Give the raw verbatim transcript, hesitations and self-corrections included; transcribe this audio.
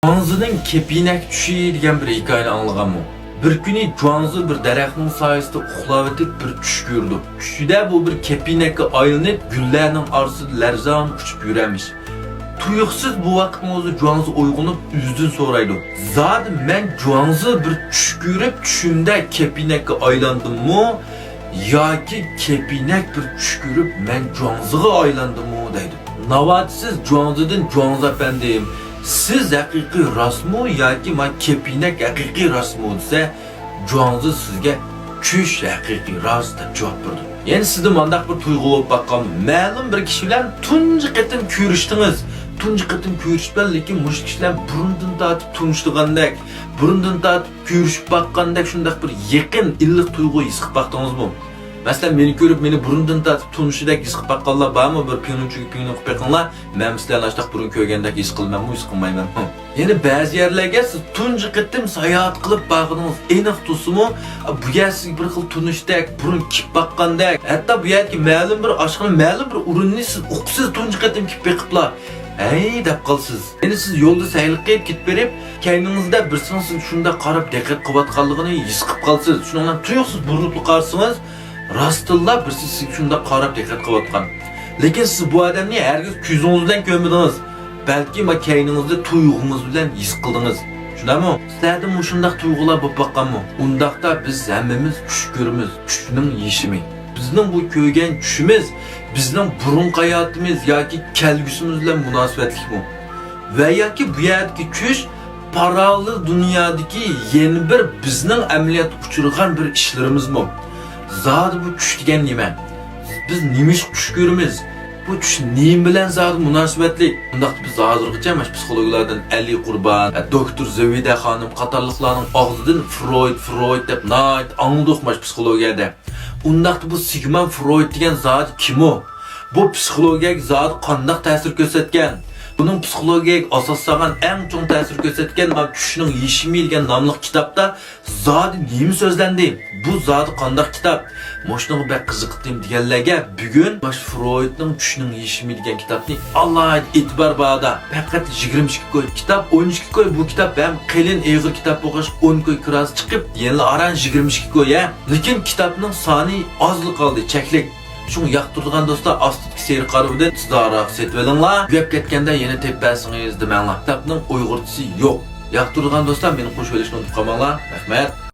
جۇاڭزىنىڭ كېپىنەك چۈشى دېگەن بىر ھېكايىنى ئاڭلىغانمۇ؟ بىر كۈنى جۇاڭزى بىر دەرەخنىڭ سايىسىدا ئۇخلاۋېتىپ بىر چۈش كۆرىدۇ. چۈشىدە بۇ بىر كېپىنەككە ئايلىنىپ، گۈللەرنىڭ ئارىسىدا لەرزان ئۇچۇپ يۈرەمىش. تۇيۇقسىز بۇ ۋاقىتنىڭ ئۆزىدە جۇاڭزى ئويغىنىپ، ئۆزىدىن سورايدۇ: «زادى مەن جۇاڭزى بىر چۈش كۆرۈپ، چۈشۈمدە كېپىنەككە ئايلاندىممۇ ياكى كېپىنەك بىر چۈش كۆرۈپ، مەن جۇاڭزىغا ئايلاندىممۇ؟» دەيدۇ. ناۋادا سىز جۇاڭزىدىن: «جۇاڭزى ئەپەندىم، سىز ھەقىقىي راستمۇ ياكى ما كېپىنەك ھەقىقىي راستمۇ؟» دېسە، جۇاڭزى سىزگە: «چۈش ھەقىقىي راست» دەپ جاۋاب بېرىدۇ. يەنە سىزدە مانداق بىر تۇيغۇ بولۇپ باققانمۇ؟ مەلۇم بىر كىشى بىلەن تۇنجى قېتىم كۆرۈشتىڭىز. تۇنجى قېتىم كۆرۈشۈپ، لېكىن مۇشۇ كىشى بىلەن بۇرۇندىن تارتىپ تونۇشىدىغاندەك، بۇرۇندىن تارتىپ كۆرۈشۈپ باققاندەك، شۇنداق بىر يېقىن، ئىللىق تۇيغۇ ھېس قىلىپ باقتىڭىزمۇ؟ مەسىلەن، مېنى كۆرۈپ، مېنى بۇرۇندىن تارتىپ تونۇشىدەك ھېس قىلىپ باققانلار بارمۇ؟ بىر پىڭلىڭچۈگە پىڭلىڭ قىلىپ بېقىڭلار. مەن سىلەرنى ئاشتاق بۇرۇن كۆرگەندەك ھېس قىلىمەنمۇ، ھېس قىلمايمەنمۇ؟ يەنە بەزى يەرلەرگە سىز تۇنجى قېتىم ساياھەت قىلىپ بارغىنىڭىز ئېنىق تۇرسىمۇ، بۇ يەر سىزگە بىر خىل تونۇشتەك، بۇرۇن كېلىپ باققاندەك، ھەتتا بۇ يەردىكى مەلۇم بىر ئاشخانا، مەلۇم بىر ئورۇننى سىز ئۇقسىز تۇنجى قېتىم كېلىپ بېقىپلا، ھەي دەپ قالىسىز. يەنە سىز يولدا سەيلە قىلىپ كېتىپ بېرىپ، كەينىڭىزدە بىرسىنىڭ سىزگە شۇنداق قاراپ دىققەت قىلىۋاتقانلىقىنى ھېس قىلىپ قالىسىز. شۇنىڭ بىلەن تۇيۇقسىز بۇرۇلۇپلا قارىسىڭىز، راستتىنلا بىرسى سىزگە شۇنداق قاراپ دىققەت قىلىۋاتقان. لېكىن سىز بۇ ئادەمنى ھەرگىز كۆزىڭىز بىلەن كۆرمىدىڭىز. بەلكى ما كەينىڭىزدە تۇيغۇڭىز بىلەن ھېس قىلدىڭىز. شۇنداقمۇ؟ سىلەردە مۇشۇنداق تۇيغۇلار بولۇپ باققانمۇ؟ ئۇنداقتا بىز ھەممىمىز چۈش كۆرىمىز. چۈشنىڭ يېشىمى. بىزنىڭ بۇ كۆرگەن چۈشىمىز بىزنىڭ بۇرۇنقى ھاياتىمىز ياكى كەلگۈسىمىز بىلەن مۇناسىۋەتلىكمۇ؟ ۋە ياكى بۇ يەردىكى چۈش پاراللېل دۇنيادىكى يەنە بىر بىزنىڭ ئەمەلىيەتتە ئۇچرىغان بىر ئىشلىرىمىزمۇ؟ زادى بۇ چۈش دېگەن نېمە؟ بىز نېمە ئىشقا چۈش كۆرىمىز؟ بۇ چۈش نېمە بىلەن زادى مۇناسىۋەتلىك؟ ئۇنداقتا بىز ھازىرغىچە ماش پسىخولوگلاردىن ئەلى قۇربان، دوكتور زۆۋىدە خانىم قاتارلىقلارنىڭ ئاغزىدىن فرويد، فرويد دەپ ناھايىتى ئاڭلىدۇق ماش پسىخولوگىيەدە. ئۇنداقتا بۇ سىگموند فرويد دېگەن زادى كىم ئۇ؟ بۇ پسىخولوگىيەگە زادى قانداق تەسىر كۆرسەتكەن؟ بۇنىڭ پسىخولوگىيەگە ئاساس سالغان ئەڭ چوڭ تەسىر كۆرسەتكەن مانا چۈشنىڭ يېشىمى دېگەن ناملىق كىتابتا زادى نېمە سۆزلەندى؟ بۇ زادى قانداق كىتاب؟ مۇشۇنىڭغا بەك قىزىقتىم دېگەنلەرگە بۈگۈن ماش فرويدنىڭ چۈشنىڭ يېشىمى دېگەن كىتابنى ئالاھىدە ئېتىبار باھادا، پەقەت يىگىرمە ئىككى كوي. كىتاب ئون ئىككى كوي، بۇ كىتاب ھەم قېلىن ئېغىر كىتاب بولغاچقا ئون كوي كىراسى چىقىپ، يەنىلا ئاران يىگىرمە ئىككى كوي، ھە؟ لېكىن كىتابنىڭ سانى ئازلا قالدى، چەكلىك. شۇڭا ياقتۇرىدىغان دوستلار ئاستىدىكى سېرىق قارىۋىدىن تېزراق سېتىۋېلىڭلار. تۈگەپ كەتكەندە يەنە تېپىپ بەرسىڭىز دېمەڭلار. كىتابنىڭ ئۇيغۇرچىسى يوق. ياقتۇرىدىغان دوستلار مېنى قوشۇۋېلىشنى ئۇنتۇپ قالماڭلار. رەھمەت.